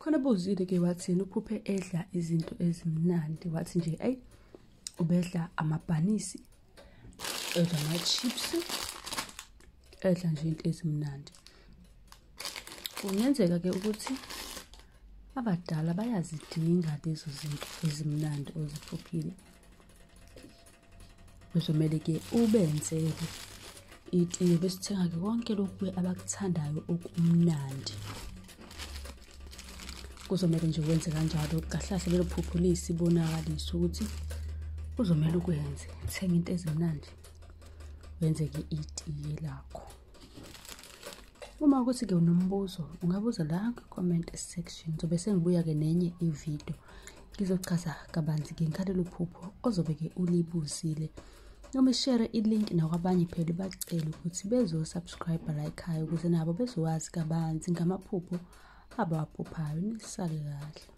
Khona obuzile-ke wathini uphuphe edla izinto ezimnandi, wathi nje eyi ubedla amabhanisi, edla ama-chips, edla nje into ezimnandi. Kungenzeka-ke ukuthi abadala bayazidinga lezo zinto ezimnandi oziphuphile. Kuzomele-ke ubenzele itiye bese uthenga-ke konke lokhu abakuthandayo okumnandi. Kuzomele nje wenze kanjalo, kahle kahle lelo phupho liyisibonakaliso ukuthi kuzomele ukwenze. Thenga into ezimnandi, wenze-ke itiye lakho. Uma ukuthi-ke unombuzo, ungabuza la kwi-comment section. Ngizobe sengibuya-ke nenye ividiyo ngizochaza kabanzi-ke ngalelo phupho ozobe-ke ulibuzile. Noma ishere i-link nakwabanye phela ubacele ukuthi bezo-subscribe la ekhaya ukuze nabo bezowazi kabanzi ngamaphupho abawaphuphayo. Nisale kahle.